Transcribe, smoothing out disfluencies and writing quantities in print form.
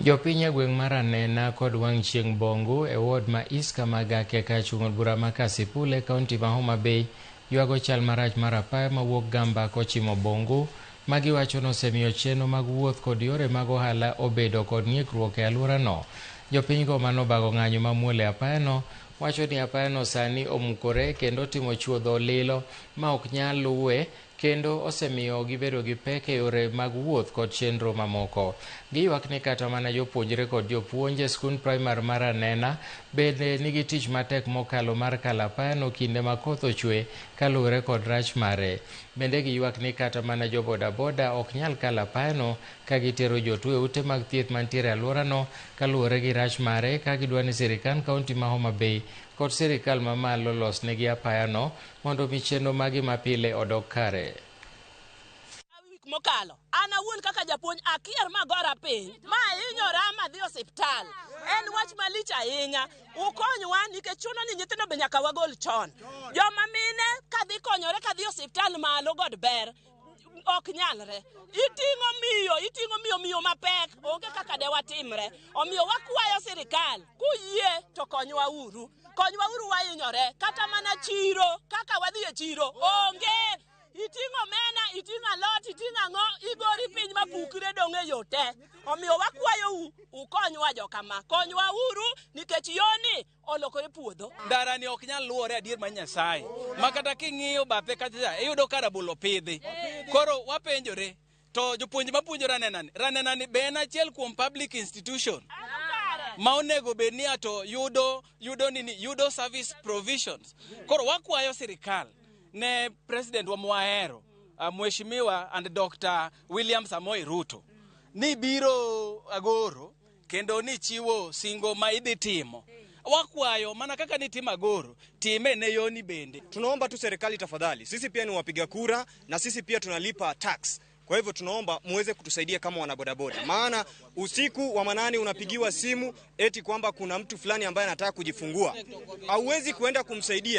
Jopiny e gweng' mar Anena kod wang' chieng' Bongu e ward ma East Kamagake kachung' od bura ma Kasipul e kaunti ma Homa Bay ywago chal marach mar apaya mawuok Gamba kochimo Bongu ma giwacho nosemiyo chenro mag wuoth kod yore mag ohala obedo kod ng'ikruok e alworano. Jopinygo manobago ng'anyo mamuol e apayano wacho ni apayano sani omukore kendo otimo chuodho lilo ma ok nyal luwe kendo osemiyo gibedo gi pek e yore mag wuoth kod chenro mamoko. Giywak ni kata mana jopuonjre kod jopuonj e skund primar mar Anena bende nigi tich matek mokalo mar kalo apayano kinde ma koth ochwe kaluwore kod rach mare. Bende giywak ni kata mana jo bodaboda ok nyal kalo apayano ka gitero jotuo e ute mag thieth mantiere e alworano kaluwore gi rach mare ka gidwa ni sirikand kaunti ma Homa Bay kod sirikal mamalo losnegi apayano mondo mi chenro magi mapile odog kare. Wik mokalo an awuon kaka japuonj akier magora piny ma ahinyora madhi osiptal. En wach malich ahinya. Ukonywa nikech chuno ni nyithindo be nyaka wagol chon. Joma mine kadhi konyore kadhi osiptal malo god ber ok nyalre. Iting'o miyo mapek, onge kaka de watimre. Omiyo wakwayo sirikal kuyie to konywa uru. Konywa uru wahinyore kata mana chiro kaka wadhi e chiro onge. Iting'o omena, iting'o alot, iting'o ang'o, igori piny mapukre dong' e yo te. Omiyo wakwayou ukonywa jokama. Konywa uru nikech yoni olokore puodho. Ndara ni ok nyal luwore adier mar Nyasaye. Ma kata king'iyo bathe kacha cha, iyudo ka rabolo opidhi. Koro wapenjore, to jopuonj mapuonjo Ranenani, Ranenani be en achiel kuom public institution ma onego bed ni ato yudo nini, yudo service provisions. Koro wakwayo sirikal ne president wa mwahero, Mheshimiwa and Dr. William Samoei Ruto ni biro agoro kendo ni chiwo singo ma idhi timo. Wakwayo mana kaka nitimo agoro, time ne yoni bende. Tunaomba tu serikali tafadhali, sisi pia ni wapiga kura na sisi pia tunalipa tax. Kwa hivyo tunaomba muweze kutusaidia kama wanabodaboda, maana usiku wa manane unapigiwa simu eti kwamba kuna mtu fulani ambaye anataka kujifungua, hauwezi kuenda kumsaidia.